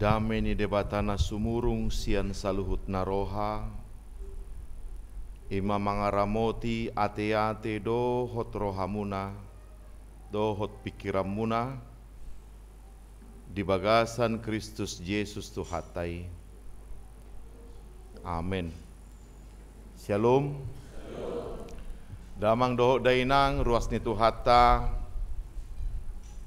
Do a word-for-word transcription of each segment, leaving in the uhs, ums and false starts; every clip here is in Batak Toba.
Dame ni Debata na sumurung sian saluhut na roha, i ma mangaramoti ateate dohot rohamuna, dohot pingkiranmuna, di bagasan Kristus Jesus Tuhanta i. Amen. Syalom. Damang dohot dainang, ruas ni Tuhanta,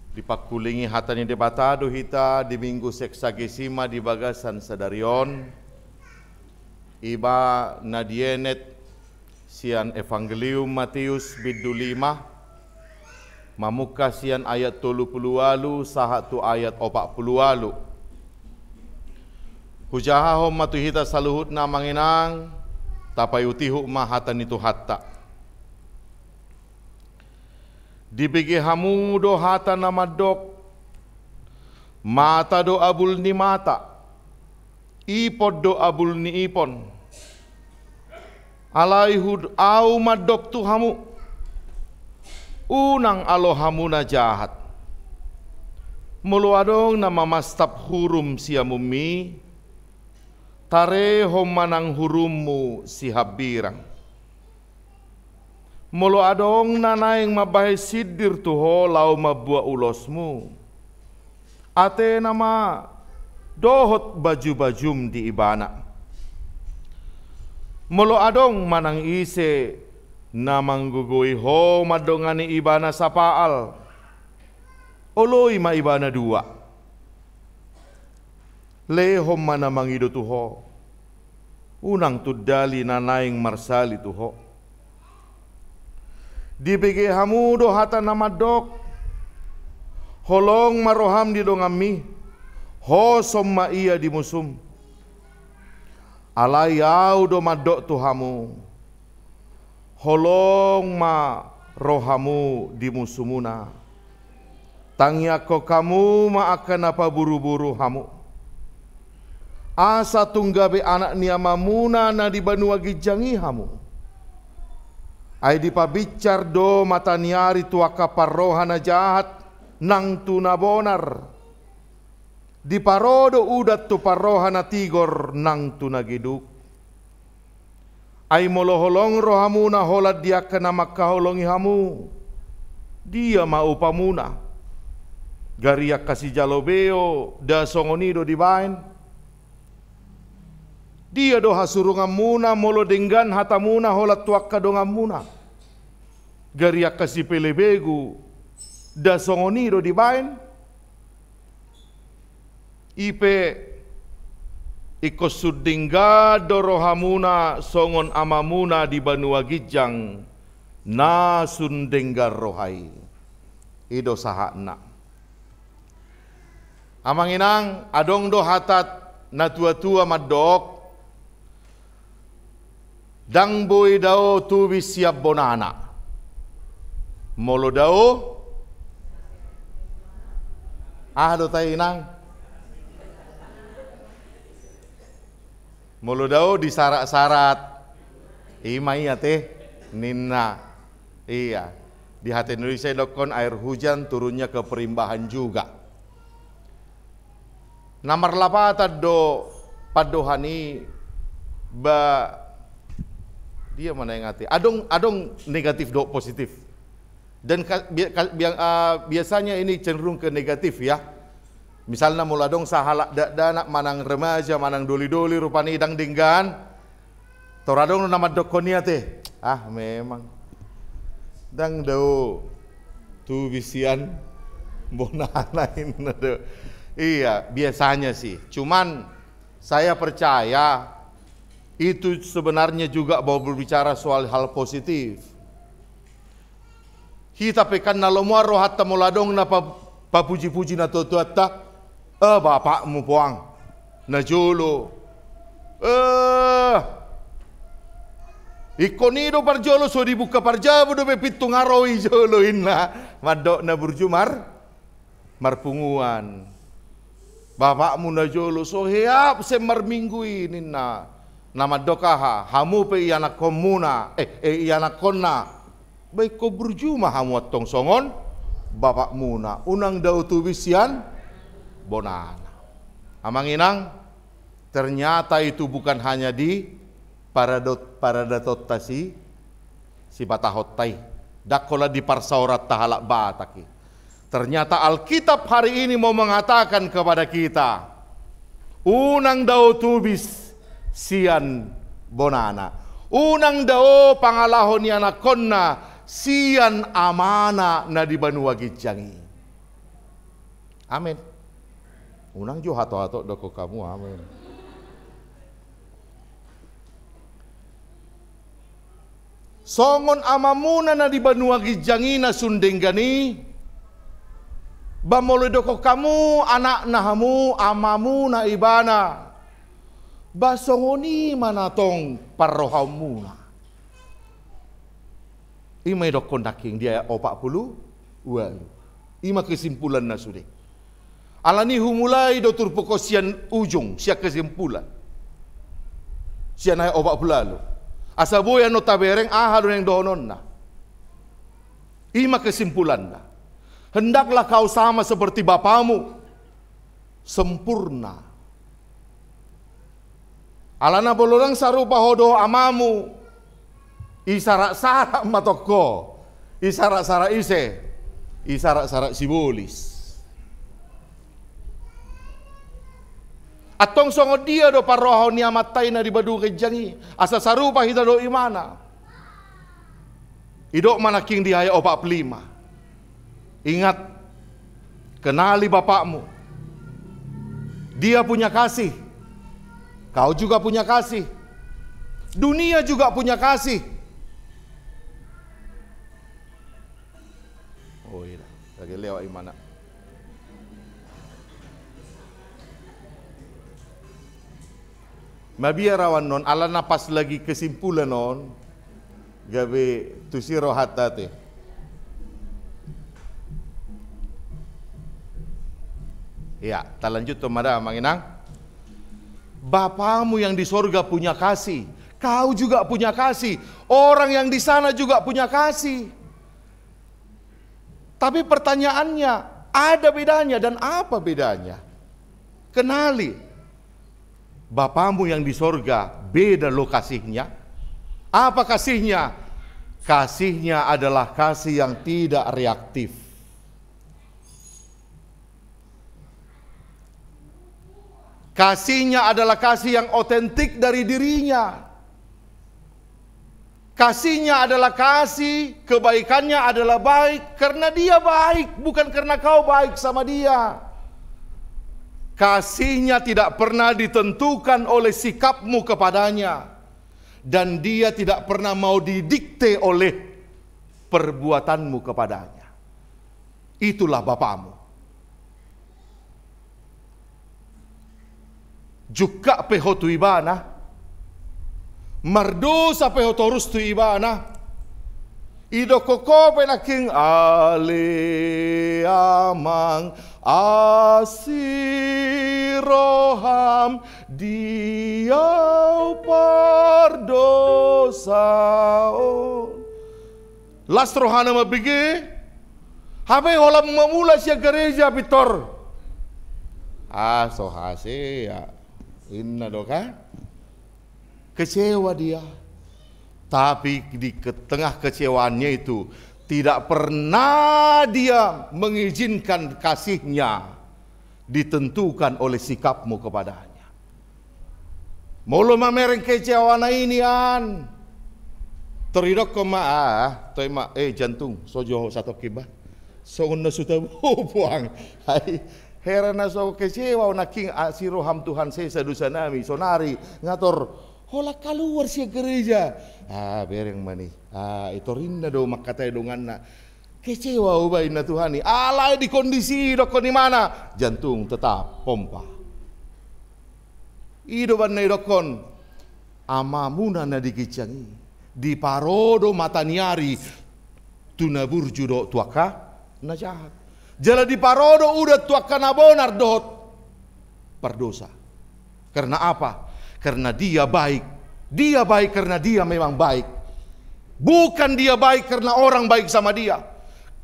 dipangkulingi hata ni Debata do hita di Minggu Sexagesima di bagasan sadari on, i ma na dienet sian Evangelium Mateus bindu lima, mamungka sian ayat tolu pulu ualu sahat tu ayat opat pulu ualu. Hujahahon ma tu hita saluhutna amang inang, tapaihutihut ma hata ni Tuhanta. Dibege hamu do hata na mandok: Mata do abul ni mata, ipon do abul ni ipon. Alai hud-, ahu mandok tu hamu: Unang alo hamu na jahat. Molo adong na mamastap hurum siamunmi, tarehon ma nang hurummu sihambirang. Molo adong na naeng mambahen sindir tu ho laho mambuat ulosmu, atena ma dohot bajubajum di ibana. Molo adong manang ise na manggogoi ho mandongani ibana sapaal, oloi ma ibana dua. Lehon ma na mangido tu ho, unang tundali na naeng marsali tu ho. Dibege hamu do hata na mandok: Holong ma roham di donganmi, hosom ma ia di musum. Alai ahu do mandok tu hamu: Holong ma rohamu di musumuna. Tangiangkon hamu ma angka na paburuburu hamu, asa tung gabe anak ni Amamuna na di banua ginjang i hamu. Ai dipabinsar do mataniari tu angka parroha na jahat nang tu na bonar. Diparo do udan tu parroha na tigor nang tu na geduk. Ai molo holong rohamuna holan di angka na mangkaholongi hamu, dia ma upamuna? Gari angka sijalo beo, nda songon i do dibaen? Dia do hasurunganmuna molo denggan hatamuna holan tu angka donganmuna? Gari angka sipelebegu, nda songon i do dibaen? I pe, ingkon sun denggan do rohamuna songon Amamuna di banua ginjang na sun denggan roha i. I do sahatna. Amang inang, adong do hata natuatua mandok: Ndang boi dao tubis sian bonana. Molo dao, aha do tahe inang? Molo dao disaratsarat. I ma i ate, ninna. Ia. Di hata Indonesia didokkon air hujan turunnya ke perimbahan juga. Na marlapatan do pandohan i, ba, dia ma naeng ate. Adong, adong negatif dohot positif. Dan ka-, bia-, ka-, bia-, ah, biasanya ini cenderung ke negatif, ya. Misalna molo adong sahalak dakdanak manang remaja manang dolidoli rupani ndang denggan, tor adong do na mandokkon i ate. Ah, memang. Ndang dao tubis sian bonana, ninna do. Iya, biasanya sih. Cuman saya percaya itu sebenarnya juga mau berbicara soal hal positif. Hita pe kan na lomoan rohanta molo adong na pa-, papujipuji natuatuanta. Eh, bapakmu poang najolo. Eh, ingkon i do parjolo, so dibuka parjabu dope pintu nga ro i jolo, ninna. Mandok na burju mar-, marpunguan. Bapakmu najolo so hea absen marminggu i, ninna. Na mandok aha? Hamu pe ianakkonmuna, eh, eh, ianakkonna. Ba ingkon burju ma hamu antong songon bapakmuna. Unang dao tubis sian bonana. Amang inang, ternyata itu bukan hanya di paradot-, paradatonta si, sipatahonta i. Ndang holan di parsaoranta halak Batak i. Ternyata Alkitab hari ini mau mengatakan kepada kita, unang dao tubis sian bonana. Unang dao pangalaho ni anakkonna sian Amana na di banua ginjang i. Amen. Unang jo hato-hato dokkon hamu amen. Songon Amamuna na di banua ginjang i na sun denggan i, ba molo didokkon hamu anakna hamu, amamuna ibana, ba songon i ma na tong parrohaonmuna. I ma didokkon nangkin di ayat opat pulu ualu. I ma kesimpulanna sude. Alani i humulai do turpuk on sian ujung, sian kesimpulan. Sian ayat opat pulu ualu. Asa boi annon tabereng aha do naeng dohononna. I ma kesimpulanna. Hendaklah kau sama seperti bapamu, sempurna. Alana molo ndang sarupa ho dohot amamu, isarak-sarak ma tong ho. Isarak-sarak ise? Isarak-sarak sibolis. Antong songon dia do parrohaon ni Amanta i na di banua ginjang i, asa sarupa hita dohot Ibana? Didok ma nangkin di ayat opat pulu lima. Ingat, kenali bapakmu. Dia punya kasih. Kau juga punya kasih. Dunia juga punya kasih. Oh iya, lagi lewat Ibana. Mabiar ahu annon, alana pas lagi kesimpulan on, gabe tusi rohanta ate. Ya, talanjuthon ma da, Amang Inang. Bapamu yang di sorga punya kasih, kau juga punya kasih, orang yang di sana juga punya kasih. Tapi pertanyaannya, ada bedanya dan apa bedanya? Kenali, Bapamu yang di sorga beda loh kasihnya. Apa kasihnya? Kasihnya adalah kasih yang tidak reaktif. Kasihnya adalah kasih yang otentik dari dirinya. Kasihnya adalah kasih, kebaikannya adalah baik karena dia baik, bukan karena kau baik sama dia. Kasihnya tidak pernah ditentukan oleh sikapmu kepadanya, dan dia tidak pernah mau didikte oleh perbuatanmu kepadanya. Itulah Bapamu. Jungkat pe ho tu Ibana, mardosa pe ho torus tu Ibana, didokkon ho pe nangkin, ale Amang, asi roham di au pardosa on. Las rohana mambege, hape holan mamula sian gareja pintor. Ah, so hasea. Inna do kan? Kecewa dia. Tapi di ke-, tengah kecewaannya itu, tidak pernah dia mengizinkan kasihnya ditentukan oleh sikapmu kepadanya. Molo mamereng kecewana i nian, tor didokkon ma, ah, toe ma, eh, jantung, so jo ho satongkin bah. Songon na so tabo puang. Ai, hera na so kecewa ho nangkin, asi roham Tuhan, sesa dosa nami, sonari, nga tor, holan kaluar sian gareja. Ah, bereng ma ni. Ah, i tor inna do mangkatai donganna. Kecewa ho ba inna Tuhan i. Alai di kondisi i didokkon Ibana, jantung tetap pompa. I do umbahen na didokkon, Amamuna na di ginjang i, diparo do mata ni ari tu na burju dohot tu angka na jahat. Jala diparo do udan tu angka na bonar dohot pardosa. Karena apa? Karena dia baik. Dia baik karena dia memang baik. Bukan dia baik karena orang baik sama dia.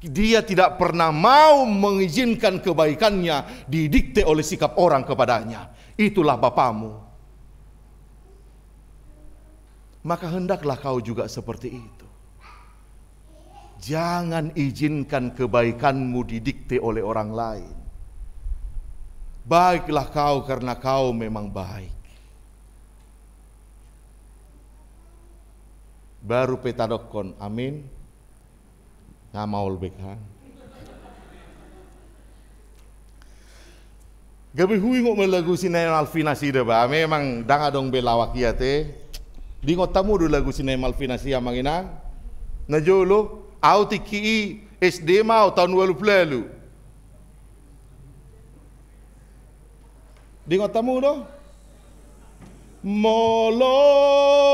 Dia tidak pernah mau mengizinkan kebaikannya didikte oleh sikap orang kepadanya. Itulah bapamu. Maka hendaklah kau juga seperti itu. Jangan izinkan kebaikanmu didikte oleh orang lain. Baiklah kau karena kau memang baik. Baru pe tadokkon, amin. Nga maol be kan. Gabe huingot ma lagu si Nae Malvinas i da ba, memang ndang adong be lawak i ate. Diingot hamu do lagu si Nae Malvinas i amang inang? Na jolo, au tingki i S D ma au taon ualu pulu ualu. Diingot hamu do? Molo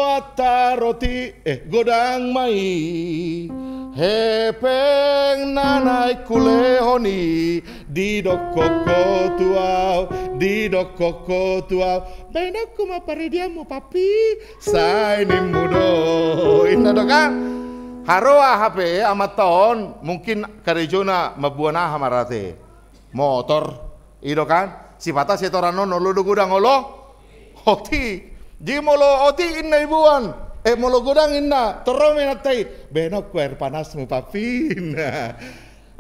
antar otik, eh, godang ma i, hepeng na naeng hulehon i, didokkon ho tu au, didokkon ho tu au. Baenonku ma paridianmu pampi, sai nimmu do. Inna do kan? Haroa hape amanta on, mungkin karejona mamboan aha ma ra ate? Motor. I do kan? Sipata setoran on olo do godang olo otik. Jadi molo otik inna iboan, eh, molo godang inna, torop ma inanta i. Baenonku air panasmu pampi, inna.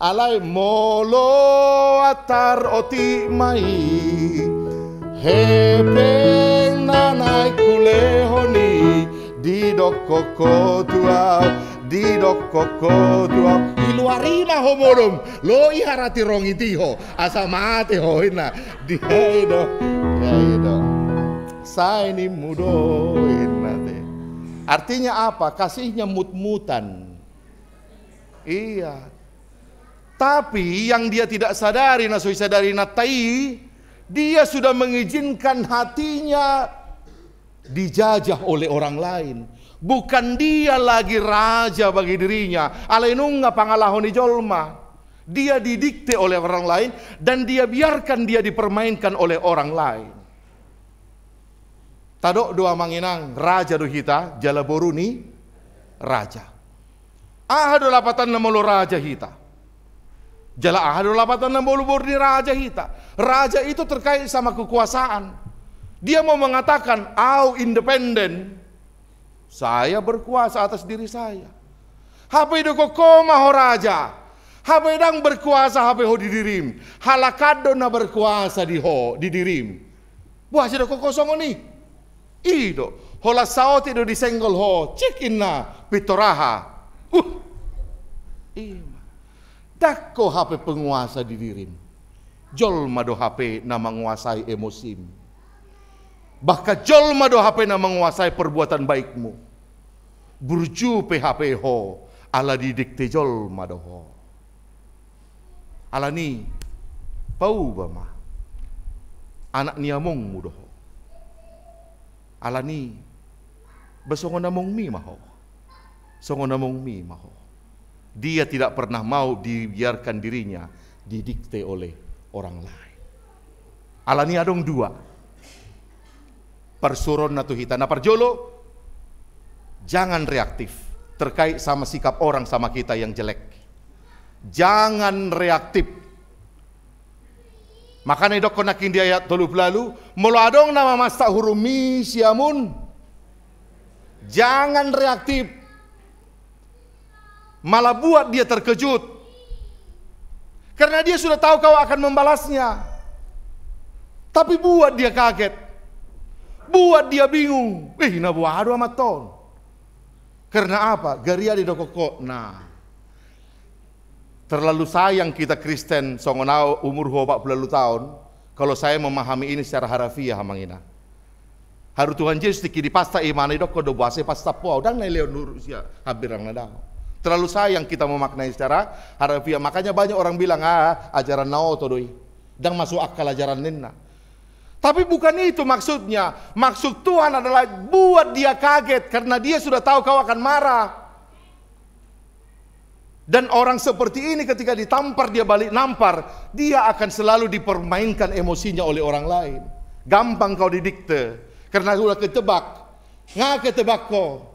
Alai molo antar otik ma i, hepeng na naeng hulehon i, didokkon ho tu au, didokkon ho tu au. Di luar i ma ho modom, lo i harati rong i ti ho, asa mate ho inna. Dia i do, dia i do. Sai nimmu do inna te. Artinya apa? Kasihnya mut-mutan. Iya. Tapi yang dia tidak sadari, na so disadari inanta i, dia sudah mengizinkan hatinya dijajah oleh orang lain. Bukan dia lagi raja bagi dirinya, alai nunga pangalaho ni jolma. Dia didikte oleh orang lain dan dia biarkan dia dipermainkan oleh orang lain. Tadok do amang inang, raja do hita, jala boru ni raja. Aha do lapatanna molo raja hita? Jala aha do lapatanna molo boru ni raja hita? Raja itu terkait sama kekuasaan. Dia mau mengatakan, au independen. Saya berkuasa atas diri saya. Hape didokkon ho ma ho raja. Hape ndang berkuasa hape ho di dirim. Halak an do na berkuasa di ho, di dirim. Boasa didokkon ho songon i? I do. Holan saotik do disenggol ho. Cik inna. Pintor aha? Uh. I ma. Ndang ho hape penguasa di dirim. Jolma do hape na manguasai emosim. Bahkan jolma do hape na manguasai perbuatan baikmu. Burju pe hape ho, ala didikte jolma do ho. Alani, pauba ma. Anak ni amongmu do ho. Alani, ba songon amongmi ma ho. Songon amongmi ma ho. Dia tidak pernah mau dibiarkan dirinya didikte oleh orang lain. Alani adong dua parsuruonna tu hita. Na parjolo, jangan reaktif terkait sama sikap orang sama kita yang jelek. Jangan reaktif. Makana didokkon nangkin di ayat tolu pulu ualu, molo adong na mamasta uhurmi siamun, jangan reaktif. Malah buat dia terkejut. Karena dia sudah tahu kau akan membalasnya. Tapi buat dia kaget. Buat dia bingung. Eh, na boha do amanta on? Karena apa? Gariada didokkon ho. Nah. Terlalu sayang kita Kristen, songon au umurhu opat pulu ualu taon, kalau saya memahami ini secara harafiah, amang inang. Haru Tuhan Jesus tingki dipasta imana, didokkon do boasa ipasta ho au, ndang na dilehon urusia hambirang na dao. Terlalu sayang kita memaknai secara harafiah. Makanya banyak orang bilang, ah, ajaran na oto do i. Ndang masuk akal ajaran ninna. Tapi bukan itu maksudnya. Maksud Tuhan adalah buat dia kaget karena dia sudah tahu kau akan marah. Dan orang seperti ini ketika ditampar, dia balik nampar, dia akan selalu dipermainkan emosinya oleh orang lain. Gampang kau didikte, karena sudah ketebak. Nga ketebak ho.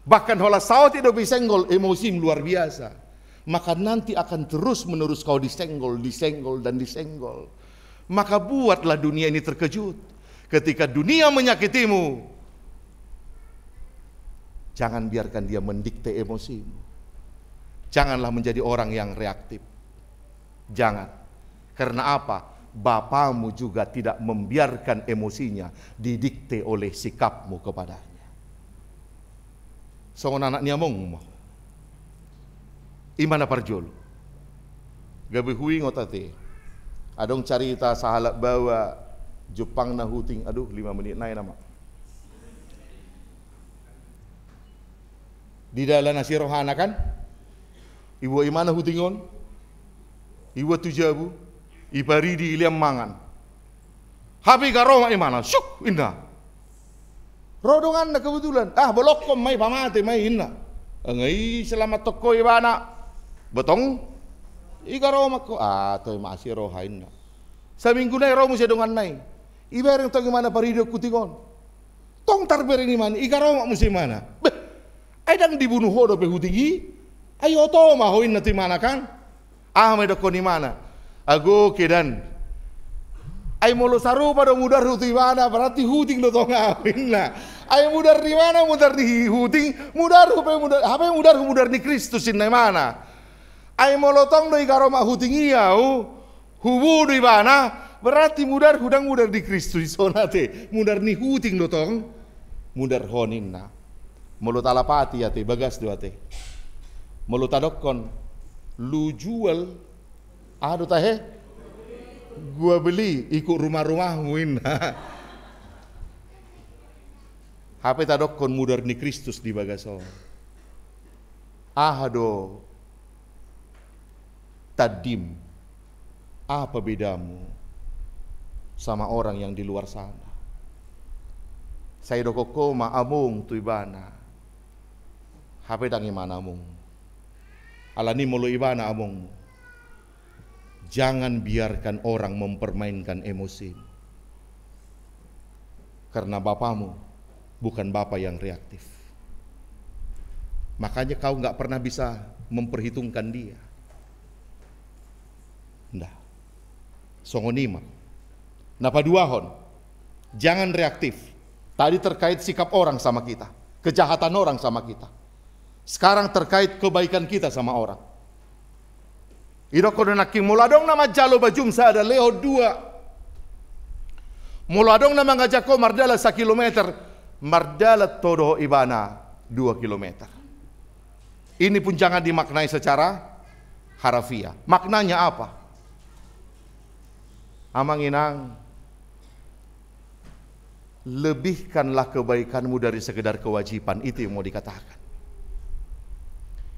Bahkan holan saotik dope disenggol, emosim luar biasa. Maka nanti akan terus-menerus kau disenggol, disenggol, dan disenggol. Maka buatlah dunia ini terkejut. Ketika dunia menyakitimu, jangan biarkan dia mendikte emosimu. Janganlah menjadi orang yang reaktif. Jangan. Karena apa? Bapamu juga tidak membiarkan emosinya didikte oleh sikapmu kepadanya. Songon anak ni amongmu ma. I ma na parjolo. Gabe huingot ate. Adong carita sahalak baoa jumpangna huting. Aduh, lima menit nai nama. Di dalan asi rohana kan? Iboan imana huting on. Iboan tu jabu. Iparidi, ilean mangan. Hape i garomak imana, suk, inna. Ro donganna kebetulan, ah, bolongkon ma i, pamate ma i, inna. Nga i selamat tongko ibana. Botong. I garomak ho, ah, toe ma asi roha, inna. Saminggu nai ro muse donganna i. Ibereng tong imana paridihon huting on. Tong tarbereng imana i, garomak muse imana. Beh, ai ndang dibunu ho dope huting i? Ai oto ma ho, inna tu imana kan. Aha ma didokkon imana? Ago kedan. Ai molo sarupa do mudarhu tu imana, berarti huting do tong ahu, inna. Ai mudar ni imana mudar ni huting, mudarhu pe mudar, hape mudarhu mudar ni Kristus, inna imana. Ai molo tong do igaromak huting i ahu, hubunu ibana, berarti mudarhu ndang mudar ni Kristus, dison ate, mudar ni huting do tong mudarhon, inna. Molo talapati ate, bagas do ate. Molo tadokkon, lu jual, aha do tahe? Gua beli, ikut rumah-rumahmu, inna. Hape tadokkon mudar ni Kristus di bagas on. Aha do tandim? Apa bedamu sama orang yang di luar sana? Sai didokkon ho ma among tu ibana. Hape ndang imana amongmu. Alani molo ibana amongmu, jangan biarkan orang mempermainkan emosimu. Karena bapamu bukan bapa yang reaktif. Makanya kau nggak pernah bisa memperhitungkan dia. Nda. Songon i ma. Na paduahon, jangan reaktif. Tadi terkait sikap orang sama kita, kejahatan orang sama kita. Sekarang terkait kebaikan kita sama orang. Idokkon do nangkin, molo adong na manjalo bajum sada, lehon dua. Molo adong na mangajak ho mardalan sakilometer, mardalan ho dohot ibana dua kilometer. Ini pun jangan dimaknai secara harfiah. Maknanya apa? Amang inang, lebihkanlah kebaikanmu dari sekedar kewajiban, itu yang mau dikatakan.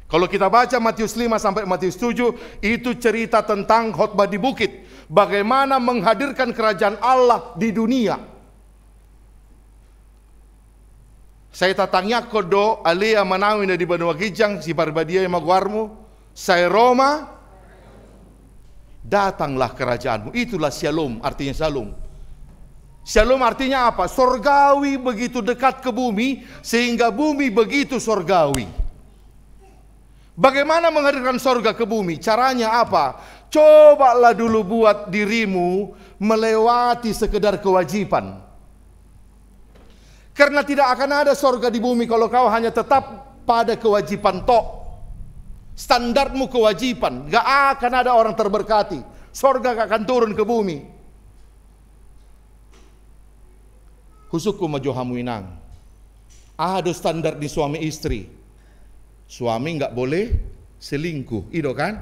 Kalau kita baca Matius lima sampai Matius tujuh, itu cerita tentang khotbah di bukit. Bagaimana menghadirkan kerajaan Allah di dunia. Sai tatangiangkon do, ale Amanta na di banua ginjang, siparbadia ma goarmu, sai ro ma, datanglah kerajaanmu. Itulah syalom, artinya syalom. Syalom artinya apa? Sorgawi, begitu dekat ke bumi, sehingga bumi begitu sorgawi. Bagaimana menghadirkan sorga ke bumi? Caranya apa? Cobalah dulu buat dirimu melewati sekedar kewajiban. Karena tidak akan ada sorga di bumi kalau kau hanya tetap pada kewajiban tok. Standarmu kewajiban, gak akan ada orang terberkati. Sorga gak akan turun ke bumi. Husungkun ma jo hamu inang. Aha do standar ni suami istri? Suami nggak boleh selingkuh, i do kan?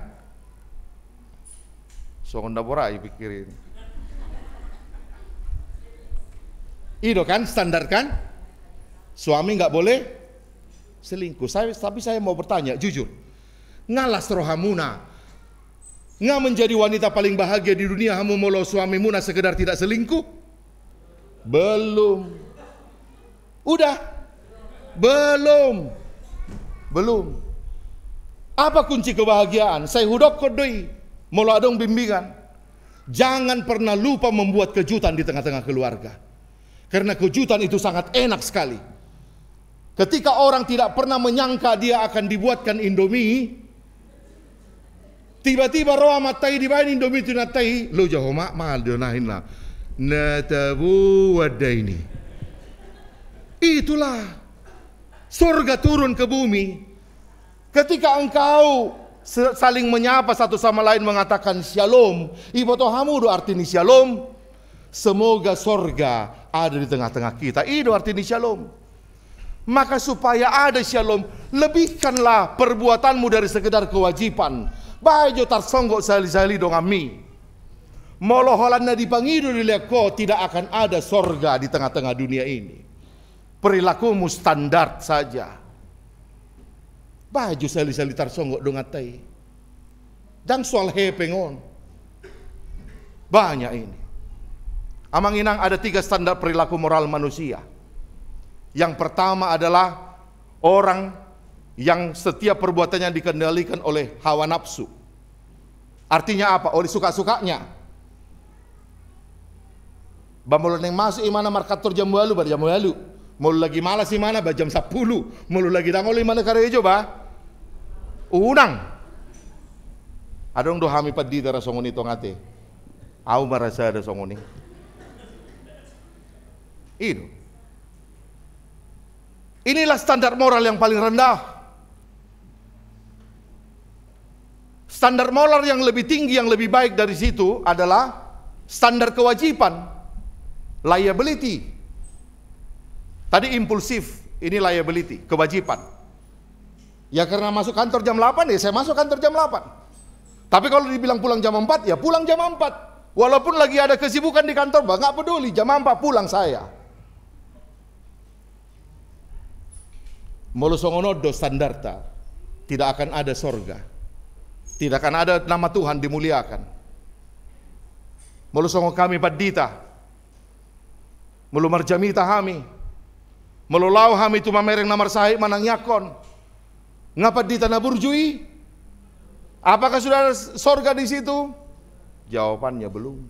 Songon na borat i pikirin. I do kan standar kan? Suami nggak boleh selingkuh. Saya, tapi saya mau bertanya, jujur. Nga las rohamuna, nga menjadi wanita paling bahagia di dunia hamu molo suamimuna sekedar tidak selingkuh? Belum. Udah? Belum. Belum. Apa kunci kebahagiaan? Sai hudokkon do i, molo adong bimbingan. Jangan pernah lupa membuat kejutan di tengah-tengah keluarga. Karena kejutan itu sangat enak sekali. Ketika orang tidak pernah menyangka dia akan dibuatkan Indomie, Tiba-tiba ro amanta i, dibaen Indomie tu inanta i, lo jaho ma, ma do na ninna. Na tabo anda ini. Itulah sorga turun ke bumi. Ketika engkau se-, saling menyapa satu sama lain, mengatakan syalom, iboto hamu do arti ni syalom? Semoga sorga ada di tengah-tengah kita. I do arti ni syalom. Maka supaya ada syalom, lebihkanlah perbuatanmu dari sekedar kewajiban. Baen jo tarsonggot sahali-sahali donganmi. Molo holan na dipangido dilehon ho, tidak akan ada sorga di tengah-tengah dunia ini. Perilakumu standar saja. Baen jo sahali-sahali tarsonggot donganta i. Ndang soal hepeng on. Banyak ini. Amang inang, ada tiga standar perilaku moral manusia. Yang pertama adalah orang yang setiap perbuatannya dikendalikan oleh hawa nafsu. Artinya apa? Oleh suka-sukanya. Ba molo naeng masuk imana markantor jam ualu, ba jam ualu. Molo lagi malas imana, ba jam sampulu. Molo lagi dang olo imana karejo, ba unang. Adong do hami pandita ra songon i tong ate. Au ma ra sada songon i. I do. Inilah standar moral yang paling rendah. Standar moral yang lebih tinggi, yang lebih baik dari situ adalah standar kewajiban, liability. Tadi impulsif, ini liability, kewajiban. Ya, karena masuk kantor jam delapan, ya saya masuk kantor jam delapan. Tapi kalau dibilang pulang jam empat, ya pulang jam empat. Walaupun lagi ada kesibukan di kantor, bah, nggak peduli, jam empat pulang saya. Molo songon on do standarta, tidak akan ada sorga. Tidak akan ada nama Tuhan dimuliakan. Molo songon hami pandita, molo marjamita hami, molo laho hami tu mamereng na marsahit manangiangkon, nga pandita na burju i? Apakah sudah ada sorga di situ? Jawabannya belum.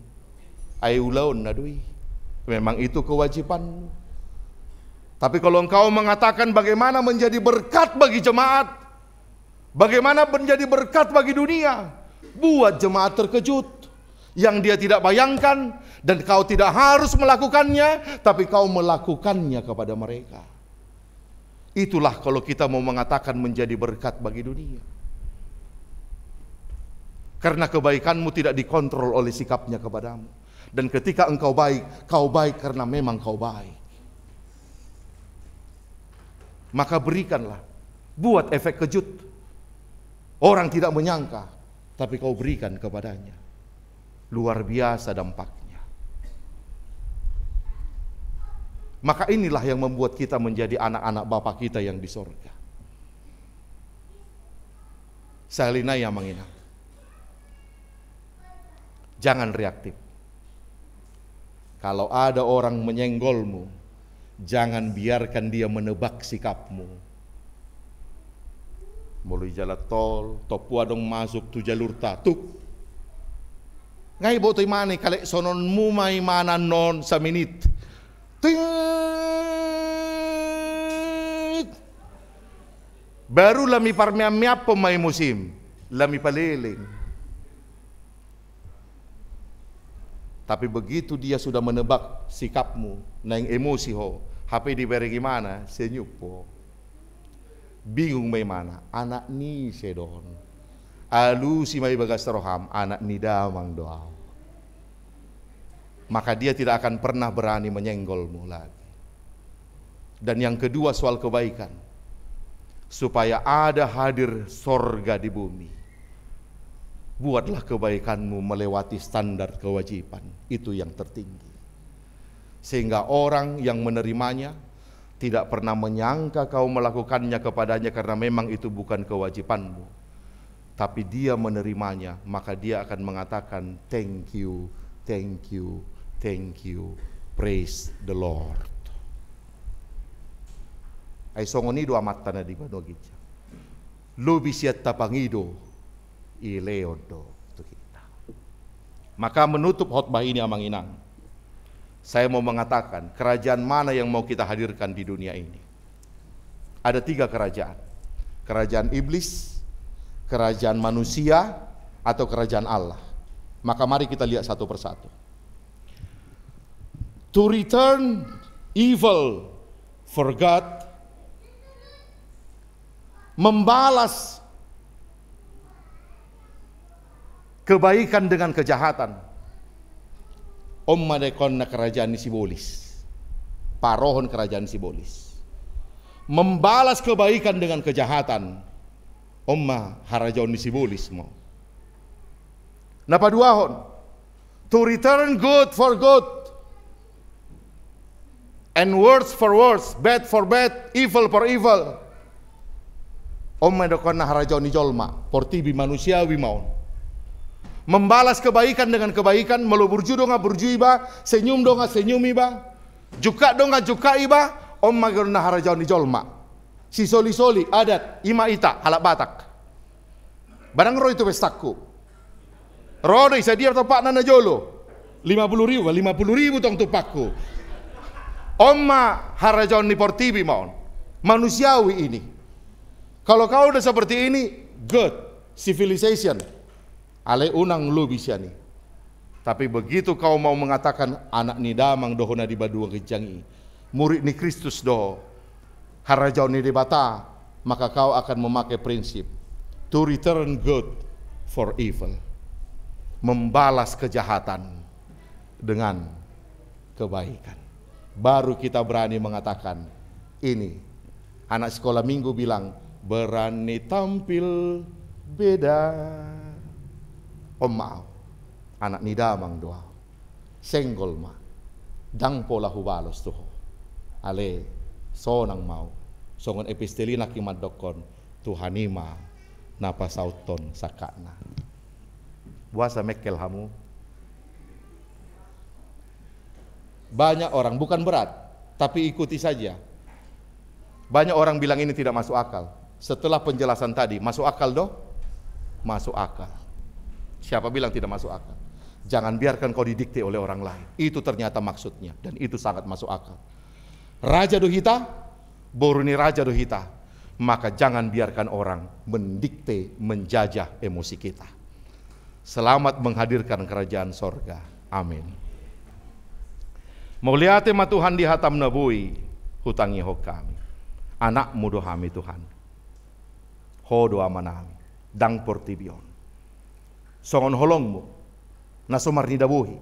Ai ulaonna do i. Memang itu kewajibanmu. Tapi kalau engkau mengatakan bagaimana menjadi berkat bagi jemaat, bagaimana menjadi berkat bagi dunia, buat jemaat terkejut. Yang dia tidak bayangkan, dan kau tidak harus melakukannya, tapi kau melakukannya kepada mereka. Itulah kalau kita mau mengatakan menjadi berkat bagi dunia. Karena kebaikanmu tidak dikontrol oleh sikapnya kepadamu. Dan ketika engkau baik, kau baik karena memang kau baik. Maka berikanlah, buat efek kejut. Orang tidak menyangka, tapi kau berikan kepadanya. Luar biasa dampaknya. Maka inilah yang membuat kita menjadi anak-anak Bapa kita yang di sorga. Sahali nai, amang inang, jangan reaktif. Kalau ada orang menyenggolmu, jangan biarkan dia menebak sikapmu. Molo di jalan tol, tompu adong masuk tu jalurta, tuk. Nga iboto imana i, kalek sononmu ma imana non saminit. Tit. Baru lam iparmeam-meaphon ma emosim, lam ipaleleng. Tapi begitu dia sudah menebak sikapmu, naeng emosi ho, hape dibereng imana, senyum ho. Bingung ma imana, anak ni ise do on. Alusi ma i bagas roham, anak ni damang do au. Maka dia tidak akan pernah berani menyenggolmu lagi. Dan yang kedua, soal kebaikan. Supaya ada hadir sorga di bumi, buatlah kebaikanmu melewati standar kewajiban. Itu yang tertinggi. Sehingga orang yang menerimanya tidak pernah menyangka kau melakukannya kepadanya karena memang itu bukan kewajibanmu. Tapi dia menerimanya, maka dia akan mengatakan, "Thank you, thank you, thank you, praise the Lord." Ai songon i do amanta na di banua ginjang. Lobi sian tapangido, dilehon do tu hita. Maka menutup khotbah ini, amang inang, saya mau mengatakan, kerajaan mana yang mau kita hadirkan di dunia ini? Ada tiga kerajaan. Kerajaan iblis, kerajaan manusia, atau kerajaan Allah. Maka mari kita lihat satu persatu. To return evil for God, membalas kebaikan dengan kejahatan. On ma dengkon na kerajaan ni sibolis. Parohon kerajaan ni sibolis. Membalas kebaikan dengan kejahatan. On ma harajaon ni sibolis ma on. Na paduahon, to return good for good and worse for worse, bad for bad, evil for evil. On ma dengkon na harajaon ni jolma, portibi manusiawi ma on. Membalas kebaikan dengan kebaikan, molo burju do nga burju iba, senyum do nga senyum iba, jungkat do nga jungkat iba. On ma dengkon na harajaon ni jolma. Sisolisoli, adat, i ma hita halak Batak. Barang ro i tu pestangku. Ro do i, sadia tompakna najolo? Lima puluh ribu, lima puluh ribu tong tumpakku. On ma harajaon ni portibi ma on. Manusiawi ini. Kalau kau udah seperti ini, good civilization. Alai unang lobi sian i. Tapi begitu kau mau mengatakan anak ni damang do ho na di banua ginjang i, murid ni Kristus do ho, harajaon ni Debata, maka kau akan memakai prinsip to return good for evil. Membalas kejahatan dengan kebaikan. Baru kita berani mengatakan, ini anak sekolah minggu bilang, berani tampil beda. On ma au, anak ni damang do au. Senggol ma. Ndang pola hubalos tu ho. Ale, sonang ma au. Songon epistel i nangkin mandokkon, Tuhan i ma na pasauthon sangkapna. Boasa mengkel hamu? Banyak orang, bukan berat, tapi ikuti saja. Banyak orang bilang ini tidak masuk akal. Setelah penjelasan tadi, masuk akal do? Masuk akal. Siapa bilang tidak masuk akal? Jangan biarkan kau didikte oleh orang lain. Itu ternyata maksudnya, dan itu sangat masuk akal. Raja do hita, boru ni raja do hita, maka jangan biarkan orang mendikte, menjajah emosi kita. Selamat menghadirkan kerajaan sorga. Amin. Mauliate ma Tuhan di hatam na boi hutangihon hami. Anakmu do hami, Tuhan. Ho do amanami, ndang portibi on. Songon holongmu na so marnida bohi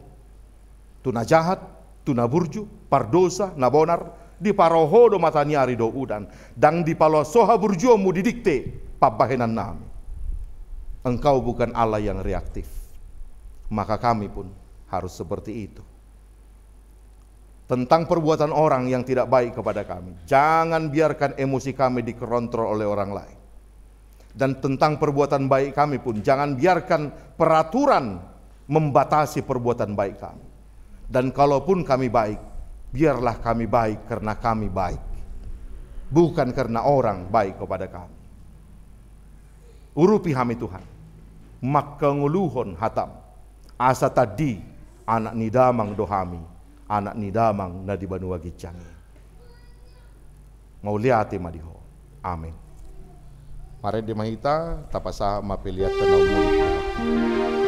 tu na jahat, tu na burju, pardosa, na bonar, diparo ho do mataniari dohot udan, ndang dipaloas ho haburjuonmu didikte pambahenannami. Engkau bukan Allah yang reaktif, maka kami pun harus seperti itu. Tentang perbuatan orang yang tidak baik kepada kami, jangan biarkan emosi kami dikontrol oleh orang lain. Dan tentang perbuatan baik kami pun, jangan biarkan peraturan membatasi perbuatan baik kami. Dan kalaupun kami baik, biarlah kami baik karena kami baik, bukan karena orang baik kepada kami. Urupi hami, Tuhan, mangkangoluhon hatam, asa tandi anak ni damang do hami, anak ni damang na di banua ginjang i. Mauliate ma di ho. Amin. Marende ma hita, tapasahat ma pelean na ummulik.